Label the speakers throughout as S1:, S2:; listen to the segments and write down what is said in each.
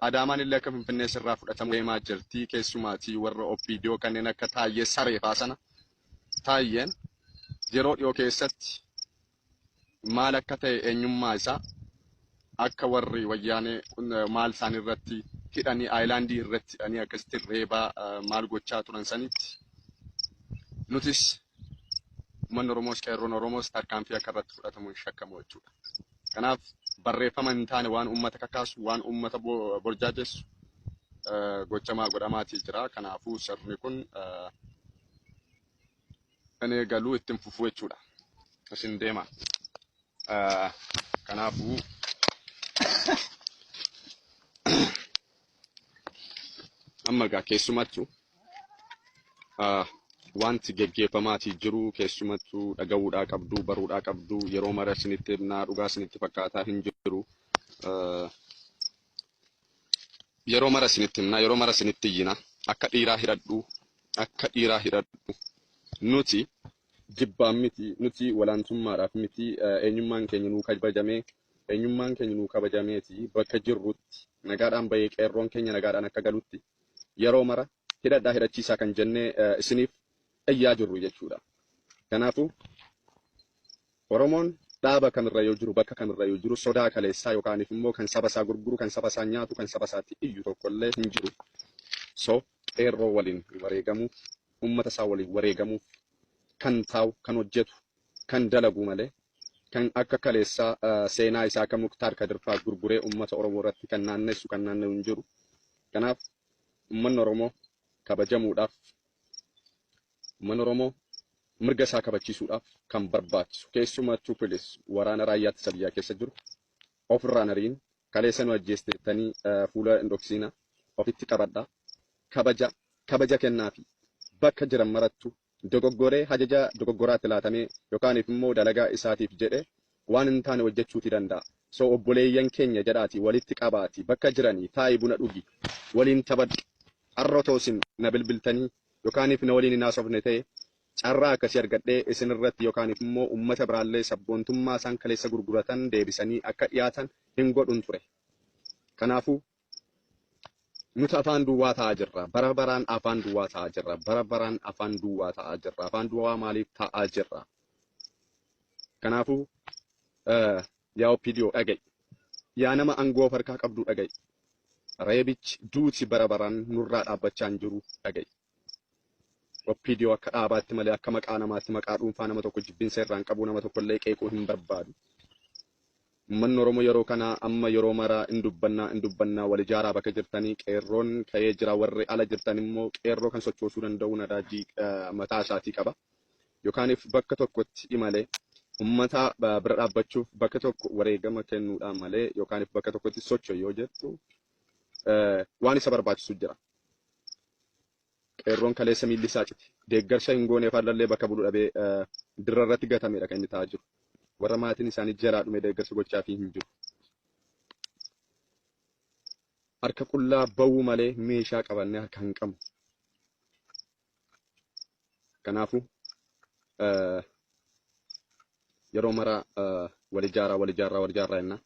S1: Adaamaan illee akka Finfinnee sirraa fudhatamuu deemaa jirti. Keessumaatii warra OPDO kanneen akka Taayyee Sareefaa sana. Taayyeen yeroo dhiyoo keessatti maal akka ta'e eenyummaa isaa akka warri wayyaanee maal isaan irratti hidhanii aayilaandii irratti hidhanii akkasitti reebaa maal gochaa turan sanitti nutis uummanni Oromoos qeerroon Oromoos tarkaanfii akka irratti fudhatamu hin shakkamu jechuudha. Kanaaf barreeffama hin taane waan uummata kakaasu waan uummata borjaajessu gochamaa godhamaatii jira. Kanaafuu sirni kun kan eegalu ittiin fufuu jechuudha. Isin deema. Kanaafuu amma egaa keessumattuu wanti geggeeffamaatii jiru keessumattuu dhaga'uudhaa qabdu baruudhaa qabdu yeroo mara isinitti himnaa dhugaa isinitti fakkaataa hin jiru. Yeroo mara isinitti himnaa yeroo mara isinitti iyyina akka dhiiraa hidhadhu akka dhiiraa hidhadhu nuti jibbaan miti nuti walaantummaadhaaf miti eenyummaan keenya nuu kabajamee eenyummaan keenya nuu kabajameeti bakka jirrutti nagaadhaan bahee qeerroon keenya nagaadhaan akka galutti yeroo mara hidhadhaa hidhachiisaa kan jennee isiniif iyyaa jirru jechuudha. Kanaafuu Oromoon dhaaba kamirra yoo jiru bakka kamirra yoo jiru sodaa kaleessaa yookaaniif immoo kan saba isaa gurguru kan saba isaa nyaatu kan saba isaatti iyyu tokkollee hin jiru. So qeerroo waliin wareegamuuf uummata isaa waliin wareegamuuf kan taa'u kan hojjetu kan dalagu malee kan akka kaleessaa seenaa isaa akka Muktaar Kadirfaa gurguree uummata Oromoo irratti kan naannessu kan naanna'u hin jiru. Kanaaf uummanni Oromoo kabajamuudhaaf uummanni Oromoo mirga isaa kabachiisuudhaaf kan barbaachisu keessumattuu pilis waraana raayyaa ittisa biyyaa keessa jiru ofirraan ariin kaleessa nu ajjeestettanii fuula hin dhoksiina ofitti qabadha kabaja kabaja kennaafi bakka jiran marattu dogoggoree hajaja dogoggoraatti laatamee yookaaniif immoo dalagaa isaatiif jedhe waan hin taane hojjechuuti danda'a. So obboleeyyan keenya jedhaati walitti qabaati bakka jiranii taa'i buna dhugi waliin taphadhu. Har'a otoo isin na bilbiltanii yookaaniif na waliin hin haasofne ta'e carraa akkasii argadhee isin irratti yookaaniif immoo uummata biraallee sabboontummaa isaan kaleessa gurguratan deebisanii akka dhiyaatan hin godhun ture. Kanaafuu nuti afaan duwwaa ta'aa jirra. Bara baraan afaan duwwaa ta'aa jirra. Bara baraan afaan duwwaa ta'aa jirra. Afaan duwwaa maaliif ta'aa jirra? Kanaafuu yaa OPDO dhaga'i. Yaa nama aangoo of harkaa qabdu dhaga'i. Reebichi duuti bara baraan nurraa dhaabbachaa hin jiru dhaga'i. OPDO akka dhaabaatti malee akka maqaa namaatti maqaa dhuunfaa nama tokko jibbinsa irraa hin qabu nama tokko illee qeequu hin barbaadu. Uummanni Oromoo yeroo kana amma yeroo mara hin dubbannaa hin dubbannaa wal ijaaraa bakka jirtanii qeerroon ka'ee jira warri ala jirtan immoo qeerroo kan sochoosuu danda'u nadaajii mataa isaatii qaba. Yookaaniif bakka tokkotti imalee uummata bira dhaabbachuuf bakka tokko wareegama kennuudhaan malee yookaaniif bakka tokkotti socho'u yoo jettu waan isa barbaachisu jira. Qeerroon kaleessa miilli isaa cite. Deeggarsa hin gooneef har'allee bakka bulu dhabee dirra irratti gatamedha kan inni ta'aa jiru. Warra maatiin isaanii jalaa dhume deeggarsa gochaafii hin jiru. Harka qullaa ba'uu malee meeshaa qabannee harka hin qabnu. Kanaafuu yeroo mara wal ijaaraa wal ijaaraa wal ijaaraa jenna.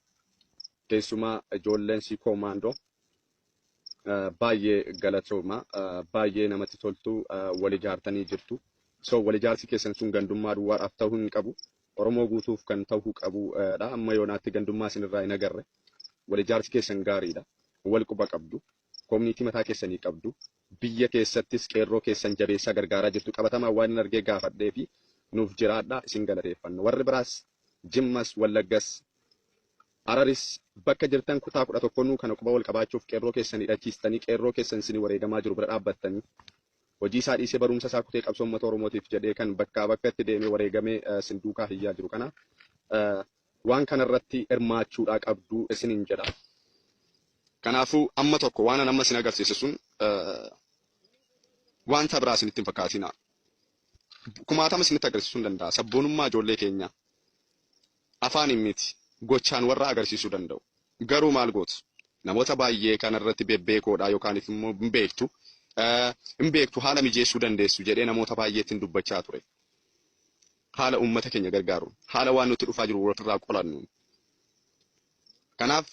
S1: Keessumaa ijoolleen si koomaandoo baay'ee galatooma baay'ee namatti toltu wal ijaartanii jirtu. So wal ijaarsi keessan sun gandummaa duwwaadhaaf ta'uu hin qabu. Oromoo guutuuf kan ta'uu qabudha. Amma yoonaatti gandummaa isinirraa hin agarre. Wal ijaarsi keessan gaariidha. Wal quba qabdu. Koominiitii mataa keessanii qabdu. Biyya keessattis qeerroo keessan jabeessaa gargaaraa jirtu. Qabatamaa waan hin argee gaafadhee fi nuuf jiraadha isin galateeffanna. Warri biraas Jimmas Wallaggas Hararis bakka jirtan kutaa 11nuu kana quba wal qabaachuuf qeerroo keessan hidhachiistanii qeerroo keessan isinii wareegamaa jiru bira dhaabbattanii hojii isaa dhiisee barumsa isaa kutee qabsoo uummata Oromootiif jedhee kan bakkaa bakkatti deemee wareegamee isin duukaa hiyyaa jiru kana waan kanarratti hirmaachuudhaa qabdu isiniin jedha. Kanaafuu amma tokko waan an amma isin agarsiise sun wanta biraa isinitti hin fakkaatinaa. Kumaatama isinitti agarsiisuu hin danda'a. Sabboonummaa ijoollee keenyaa. Afaaniin miti, gochaan warra agarsiisuu danda'u. Garuu maal gootu? Namoota baay'ee kanarratti bebbeekoodha yookaaniif immoo hin beektu, hin beektu haala mijeessuu dandeessu jedhee namoota baay'eettiin dubbachaa ture. Haala uummata keenya gargaaruun, haala waan nutti dhufaa jiru ofirraa qolannuun. Kanaaf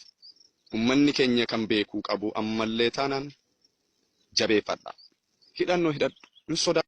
S1: Uummanni keenya kan beekuu qabu ammallee taanaan jabeeffadha. Hidhannoo hidhadhu. Hin sodaa.